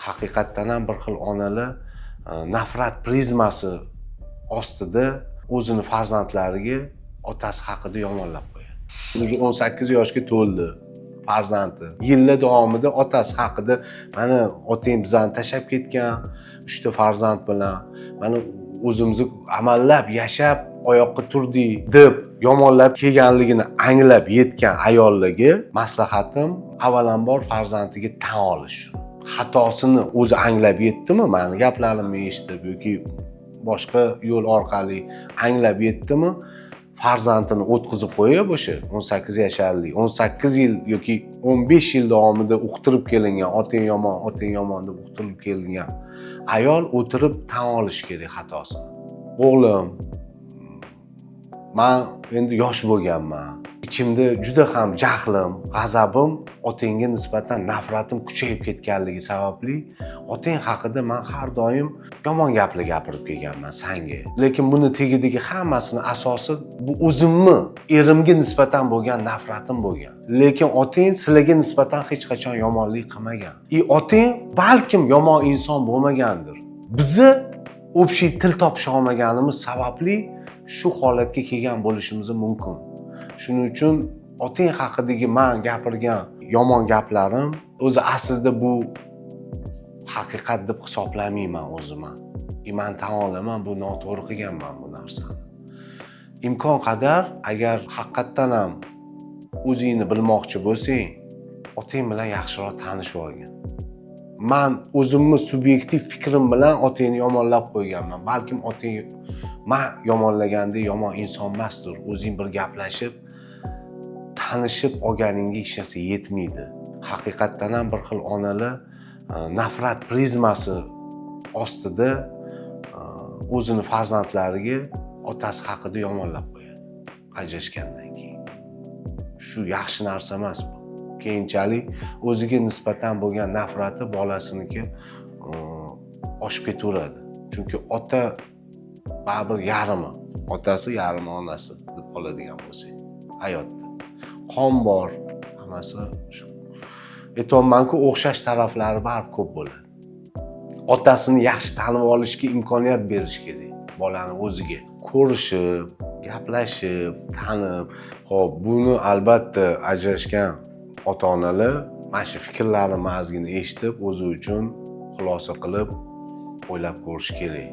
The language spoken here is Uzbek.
Haqiqatdan ham bir xil onalar nafrat prizmasi ostida o'zini farzandlariga otasi haqida yomonlab qo'yadi. Уже 18 yoshga to'ldi farzandi. Yillar davomida otasi haqida: "Mana, otang bizani tashlab ketgan uchta farzand bilan, mana, o'zimizni amallab yashab, oyoqqa turdik", deb yomonlab kelganligini anglab yetgan ayollarga maslahatim: avvalambor farzandiga tan olish shuni. Xatosini o'zi anglab yetdimi, mani gaplarimni eshitib yoki boshqa yo'l orqali anglab yetdimi, farzandini o'tqizib qo'yib, o'sha 18 yasharlik, 18 yil yoki 15 yil davomida uqtirib kelingan, "otang yomon, otang yomon" deb uqtirib kelingan ayol o'tirib tan olishi kerak xatosini. "O'g'lim, man endi yosh bo'lganman, ichimda juda ham jahlim, g'azabim, otangga nisbatan nafratim kuchayib ketganligi sababli otang haqida man har doim yomon gaplar gapirib kelganman sanga. Lekin buni tagidagi hammasini asosi bu o'zimni erimga nisbatan bo'lgan nafratim bo'lgan. Lekin otang sizlarga nisbatan hech qachon yomonlik qilmagan и otang balkim yomon inson bo'lmagandir. Bizni общий til topisha olmaganimiz sababli shu holatga kelgan bo'lishimiz mumkin. Shuning uchun otang haqidagi man gapirgan yomon gaplarim o'zi aslida bu haqiqat deb hisoblamayman o'zimni. И man tan olaman, bu noto'g'ri qilganman bu narsani. Imkon qadar, agar haqiqatdan ham o'zingni bilmoqchi bo'lsang, otang bilan yaxshiroq tanishib olgin. Man o'zimni subyektiv fikrim bilan otangni yomonlab qo'yganman. Balkim otang man yomonlagandek yomon inson emasdir. O'zing bir gaplashib, tanishib olganingga hech narsa yetmaydi". Haqiqatdan ham bir xil onalar nafrat prizmasi ostida o'zini farzandlariga otasi haqida yomonlab qo'yadi ajrashgandan keyin. Shu yaxshi narsa emas bu. Keyinchalik o'ziga nisbatan bo'lgan nafrati bolasiniki oshib ketaveradi, chunki ota baribir yarmi otasi, yarmi onasi deb oladigan bo'lsak, hayotda qon bor, hammasi shu. Aytyapmanku, o'xshash taraflari baribir ko'p bo'ladi. Otasini yaxshi tanib olishga imkoniyat berish kerak bolani o'ziga, ko'rishib, gaplashib, tanib. Ho'p, buni albatta ajrashgan ota onalar mana shu fikrlarimni ozgina eshitib, o'zi uchun xulosa qilib, o'ylab ko'rish kerak.